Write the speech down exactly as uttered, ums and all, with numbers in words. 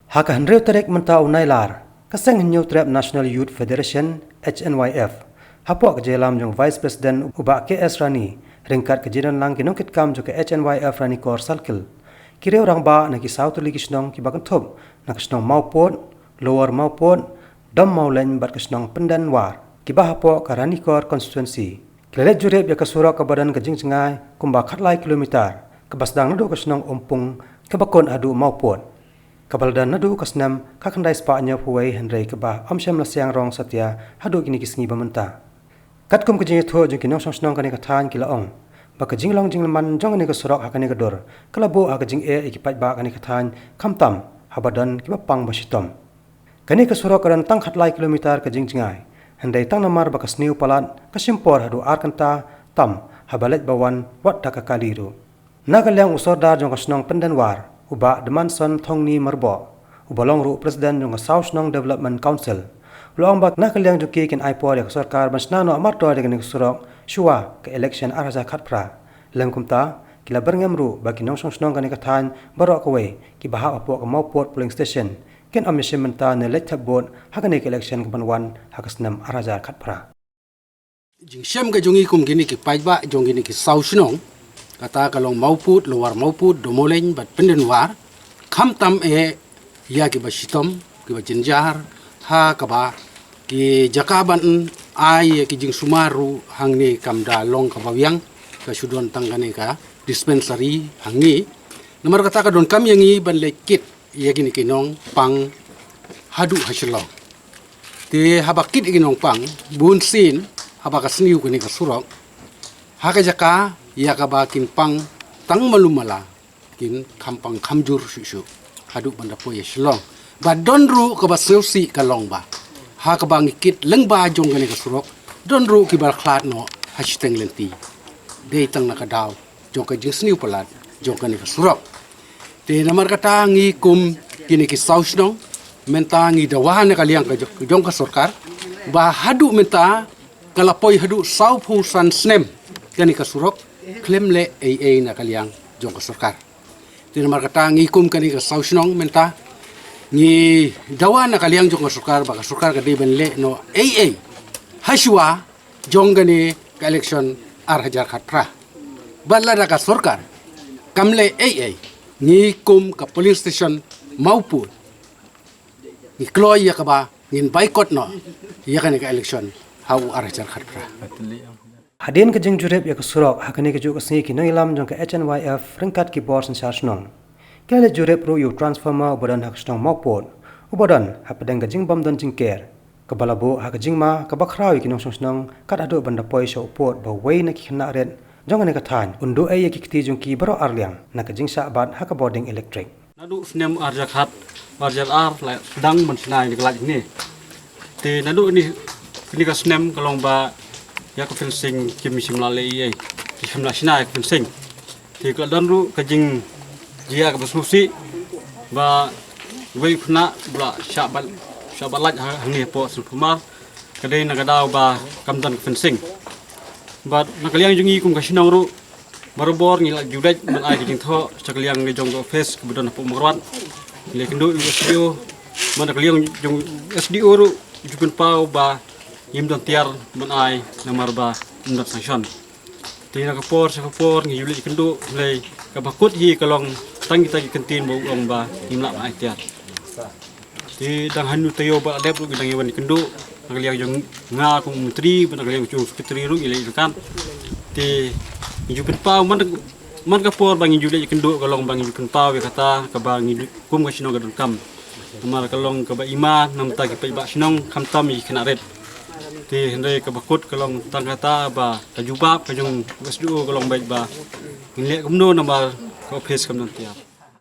Ha ka hynriew tarik mynta u Nailar, ka Seng Hynñiewtrep National Youth Federation, H N Y F, hapoh ka jingïalam jong Vice President u Bah K S Rani, ryngkat ka jingdonlang ki nongkitkam jong ka H N Y F Ranikor Circle, ki riew rangbah na ki saw tylli ki shnong kiba kynthup na ka shnong Mawpud, Lower Mawpud, Dom Mawlein bad ka shnong Pyndenwar, kiba hapoh ka Ranikor constituency, ki la leit jurip ïa ka surok kaba don ka jingjngai kumba khatlai kilometer, kaba sdang naduh ka shnong Umpung, kaba kut haduh Mawpud, kaba la don naduh ka snem khatkhyndai spah hynñiewphew wei, hynrei kaba ym shym la siang rong satia haduh kine ki sngi ba mynta. Katkum ka jingïathuh jong ki nongshong shnong kane ka thaiñ, ki la ong ba ka jinglong jingleman jong kane ka surok ha kane ka dur ka la buh ha ka jingeh ïa ki paidbah kane ka thaiñ, khamtam haba don kiba pang ba shitom. Kane ka surok ka don tang khatlai kilometer ka jingjngai, hynrei tang namar ba ka sniew palat ka shim por haduh ar kynta tam haba leit ba wan, wat da ka kali ruh. Na ka liang u Sordar jong ka shnong Pyndenwar, u Bah Dmanson Thongni Myrboh, uba long ruh u President jong ka Saw Shnong Development Council, u la ong ba na ka liang jong ki, kin ai por ïa ka sorkar ban shna noh marto ïa kane ka surok shuwa ka election ar hajar khatphra. Lem kumta, ki la byrngem ruh ba ki nongshong shnong kane ka thaiñ baroh kawei kiba hap hapoh ka Mawpud polling station kin ym ïashim bynta ne leit thep vote ha kane ka election kaban wan ha ka snem ar hajar khatphra. Jingshem ka jong ngi kum kine ki paidbah jong kine ki saw shnong, kata ka long Mawpud, Lower Mawpud, Dom Mawlein bad Pyndenwar, khamtam eh ïa kiba shitom, kiba jynjar, ha kaba ki jaka ban ai ïa ki jingsumar ruh hangne kam da long kaba biang, ka shu don tang kane ka dispensary hangne. Namar kata ka donkam ïa ngi ban leit kit ïa kine ki nongpang haduh ha Shillong. Te haba kit ïa ki nongpang, bunsien haba ka sniew kane ka surok, ha ka jaka ïa kaba kin pang tang malu mala, kin kham pang kham jur shuh shuh haduh ban da poi ïa Shillong. Ba don ruh kaba sngewsih ka long ba ha kaba ngi kit lyngba jong kane ka surok, don ruh kiba khlad noh ha shiteng lynti. Dei tang na ka daw jong ka jingsniew palat jong kane ka surok. Te namar kata ngi kum kine ki saw shnong, mynta ngi dawa na ka liang ka jong, jong ka sorkar, ba haduh mynta ka la poi haduh sawphew san snem kane ka surok, khlem leh ei ei na ka liang jong ka sorkar. Te namar kata ngi kum kane ka saw shnong mynta ngi dawa na ka liang jong ka sorkar ba ka sorkar ka dei ban leh noh ei ei hashuwa jong kane ka election ar hajar khatphra. Bad lada ka sorkar kam leh ei ei, ngi kum ka polling station Mawpud, ngi kloi ïa kaba ngin boycott noh ïa kane ka election ha u ar hajar khatphra. Hadien ka jingjurip ïa ka surok, ha kane ka juh ka sngi ki nongïalam jong ka H N Y F ryngkat ki bor synshar shnong, ki la leit jurip ruh ïa u transformer uba don ha ka shnong Mawpud, uba don hapdeng ka jingbym don jingker, kaba la buh ha ka jingma kaba khraw ïa ki nongshong shnong kat haduh ban da poi sha u pud ba uwei na ki khynnah rit jong kane ka thaiñ un duh ei ïa ki kti jong ki baroh arliang na ka jingshah bat ha ka bording elektrik. Naduh snem ar hajar khat, ar hajar ar la sdang ban shna ïa ka light ne. Te naduh kine, kine ka snem ka long ba ïa ka fencing kim shym la leh ei ei, kim shym la shna ïa ka fencing. Te ka la don ruh ka jingjia kaba sngewsih ba uwei u khynnah u la shah bat, shah bat light ha, hangne hapoh sngewthuh mar. Ka dei na ka daw ba kam don ka fencing. Bad na ka liang jong ngi kum ka shnong ruh, barabor ngi la ju leit ban ai ka jingthoh sha ka liang jong ka office kaba don hapoh Mawkyrwat. Ngi la ïakynduh ïa u S D O, bad na ka liang jong u S D O ruh u ju pynpaw ba ngim don tiar ban ai namar ba ym don sanction. Te na ka por sha ka por ngi ju leit ïakynduh, hynrei kaba kut hi ka long tang kita ki kyntien ba u ong ba ngim lah ban ai tiar. Te dang hynñiew taïew ba la dep ruh ngi dang ïa wan ïakynduh, na ka liang jong nga kum u myntri bad na ka liang jong u secretary ruh ngi leit ryngkat. Te ngi ju pynpaw man, man ka por ba ngi ju leit ïakynduh ka long ba ngi ju pynpaw ïa kata kaba ngi ju kum ka shnong ka donkam. Namar ka long kaba i ma na bynta ki paidbah shnong khamtam ïa ki khynnah rit. Te hynrei kaba kut ka long tang kata ba ka jubab ka jong u S D O ka long beit ba ngin leh kumno namar ka office kam don tiar.